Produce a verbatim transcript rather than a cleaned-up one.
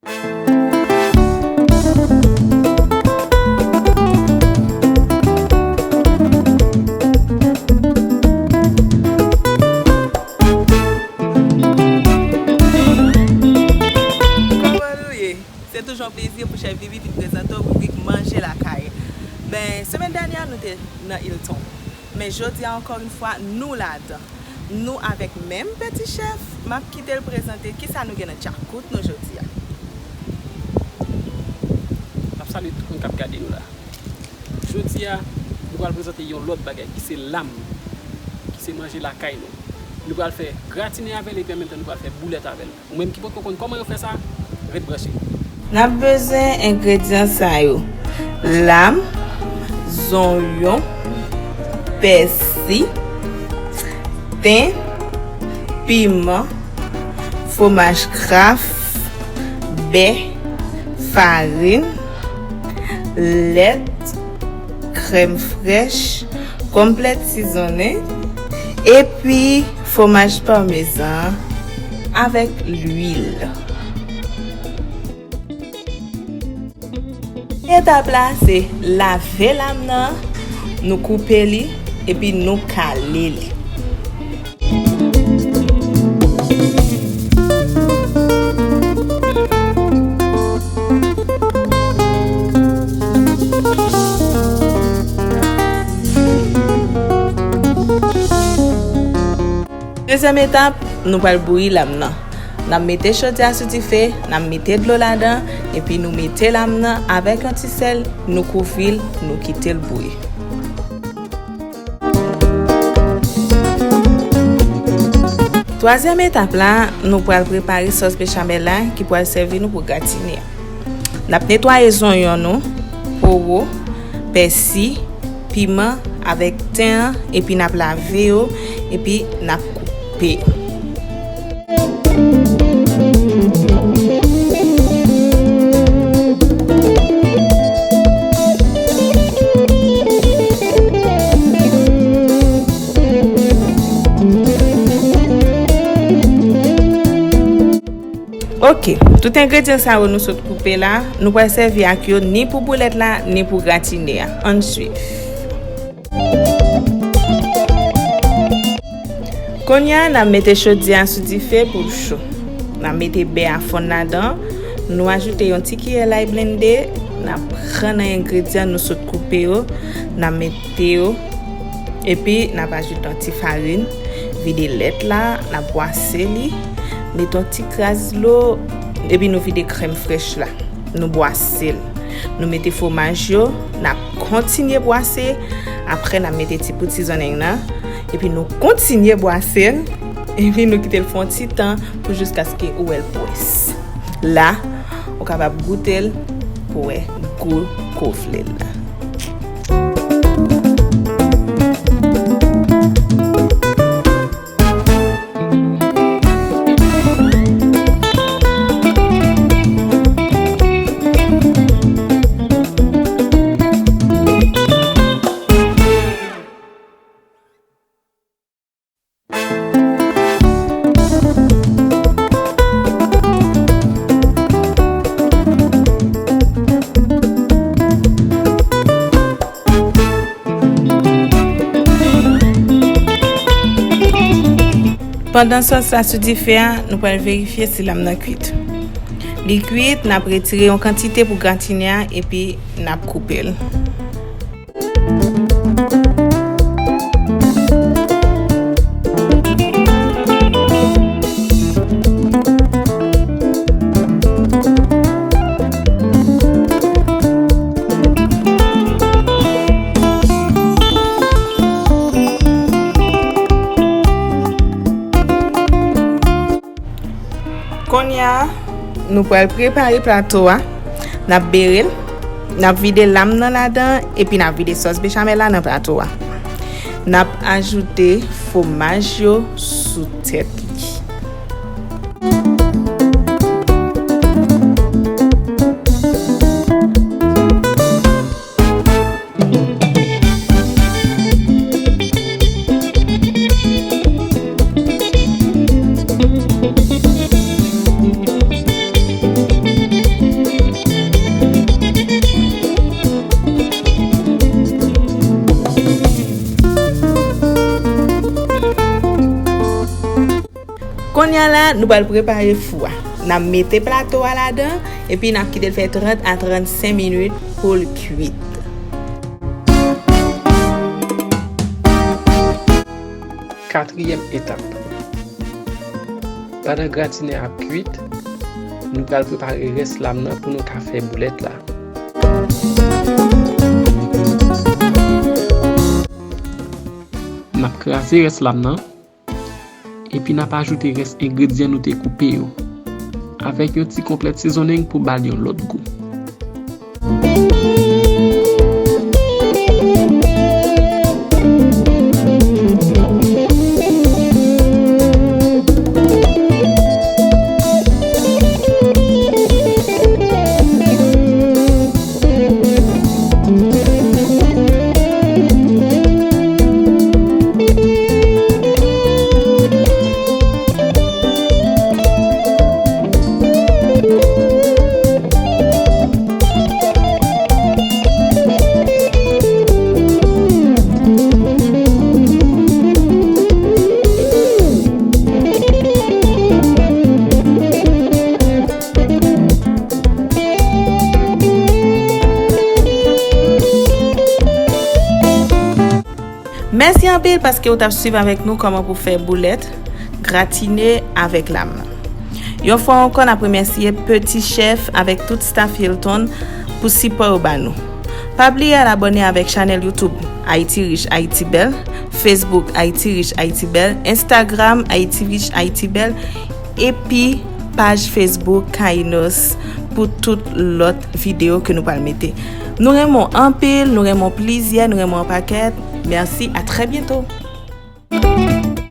Se toujou yon plezi pou chèf Vivi vin prezante w ribrik Manje Lakay. Ben, semèn dènyè, nou te nan Hilton. Men jodi a, ankò yon fwa, nou ladan. Nou avèk menm Peti Chèf, m ap kite l prezante kisa nou gen nan djakout nou jodi a. M ap salye tout moun k ap gade nou la. Jodi a, nou pral prezante yon lòt bagay ki se lam, ki se manje lakay nou. Nou pral fè gratine avè l epi an menm tan nou pral fè boulèt avè l. Ou menm ki poko konn kòman yo fè sa, ret branche. N ap bezwen engredyan sa yo: lam, zonyon, pèsi, ten, piman, fwomaj Kraft, bè, farin, lèt, krèm frèch, konplèt sizonnen, epi fwomaj pamezan avèk lwil. Etap la, se lave lam nan, nou koupe li, epi nou kale li. Dezyèm etap, nou pral bouyi lam nan. N ap mete chodyè a sou dife, n ap mete dlo ladan, epi nou mete lam nan avèk yon ti sèl, nou kouvri l, nou kite l bouyi. Twazyèm etap la, nou pral prepare sòs bechamel la ki pral sèvi nou pou gratine a. N ap netwaye zonyon nou, powo, pèsi, piman avèk ten an, epi n ap lave yo, epi n ap koupe. Ok, tout engredyan sa yo nou sot koupe la, nou pral sèvi ak yo ni pou boulèt la, ni pou gratine a. Ann swiv. Kounye a, n ap mete chodyè a sou dife pou l cho. N ap mete bè a fonn ladan. Nou ajoute yon ti kiyè lay blende. N ap pran nan engredyan nou sot koupe yo. N ap mete yo. Epi, n ap ajoute yon ti farin. Vide lèt la. N ap bwase li. Mete yon ti kras dlo. Epi, nou vide krèm frèch la. Nou bwase l. Nou mete fwomaj yo, n ap kontinye bwase. Apre, n ap mete ti poud sizonnen nan. Epi nou kontinye bwase l. Epi nou kite l fè yon ti tan pou jiskaske ou wè l pwès. La, ou kapab goute l pou wè gou ke w vle l la. Pandan sòs la sou dife a, nou pral verifye si lam nan kwit. Li kwit, n ap retire yon kantite pou gratine a, epi n ap koupe l. Kounye a, nou pral prepare plato a. N ap bere l, n ap vide lam nan ladan, epi n ap vide sòs bechamel la nan plato a. N ap ajoute fwomaj yo sou tèt li. Kounya la, nou pral prepare fou a. N ap mete plato a ladan, epi n ap kite l fè trant a trannsenk minit pou l kuit. Katriyèm etap. Pandan gratinen ap kuit, nou pral prepare rès lam nan pou nou ka fè boulèt la. N ap kraze rès lam nan, epi n ap ajoute rès engredyan nou te koupe yo, avèk yon ti konplèt sezoning pou ba l yon lòt gou. Mèsi anpil paske w t ap swiv avèk nou kòman pou fè boulèt gratine avèk lam nan. Yon fwa ankò, n ap remèsye Peti Chèf avèk tout staff Hilton pou sipò yo ba nou. Pa bliye al abòne avèk chanèl YouTube Ayiti Rich Ayiti Bèl, Facebook Ayiti Rich Ayiti Bèl, Instagram Ayiti Rich Ayiti Bèl, epi paj Facebook Kainos pou tout lòt videyo ke nou pral mete. Nou renmen w anpil, nou renmen w plizyè, nou renmen w an pakèt. Mèsi, a trè byento.